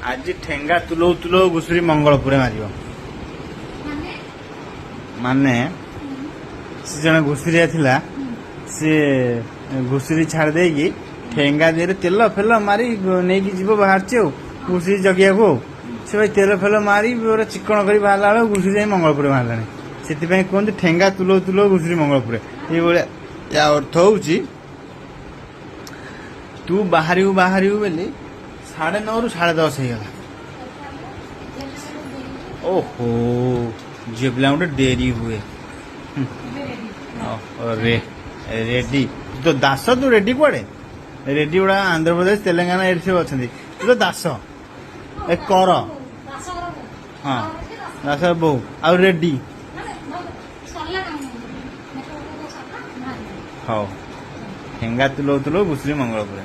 ଆଜି ଠେଙ୍ଗା ତୁଲଉ ତୁଲଉ ଘୁଷୁରୀ ମଙ୍ଗଳପୁରେ ମାରିବ। ମାନେ ସେ ଜଣେ ଘୁଷୁରିଆ ଥିଲା, ସେ ଘୁଷୁରୀ ଛାଡ଼ି ଦେଇକି ଠେଙ୍ଗା ଦେହରେ ତେଲ ଫେଲ ମାରି ନେଇକି ଯିବ ବାହାରିଛି ଆଉ ଘୁଷୁରୀ ଜଗିବାକୁ। ଆଉ ସେ ଭାଇ ତେଲ ଫେଲ ମାରି ପୁରା ଚିକଣ କରି ବାହାରିଲା ବେଳକୁ ଘୁଷୁରୀ ଯାଇ ମଙ୍ଗଳପୁରେ ବାହାରିଲାଣି। ସେଥିପାଇଁ କୁହନ୍ତି, ଠେଙ୍ଗା ତୁଲଉ ତୁଲଉ ଘୁଷୁରୀ ମଙ୍ଗଳପୁରେ। ଏଇଭଳିଆ ୟା ଅର୍ଥ ହଉଛି, ତୁ ବାହାରିବୁ ବାହାରିବୁ ବୋଲି 9:30ରୁ 10:30 ହେଇଗଲା। ଓହୋ, ଝିଅ ପିଲାଙ୍କୁ ଗୋଟେ ଡେରି ହୁଏ। ରେ ରେଡି ତୁ ତ ଦାସ, ତୁ ରେଡି କୁଆଡେ? ରେଡି ଗୁଡା ଆନ୍ଧ୍ରପ୍ରଦେଶ, ତେଲେଙ୍ଗାନା ଏଠି ସବୁ ଅଛନ୍ତି। ତୁ ତ ଦାସ ଏ କର। ହଁ, ଦାସ ବୋହୁ ଆଉ ରେଡି। ହଉ, ଠେଙ୍ଗା ତୁଲଉ ତୁଲଉ ଘୁଷୁରୀ ମଙ୍ଗଳପୁରେ।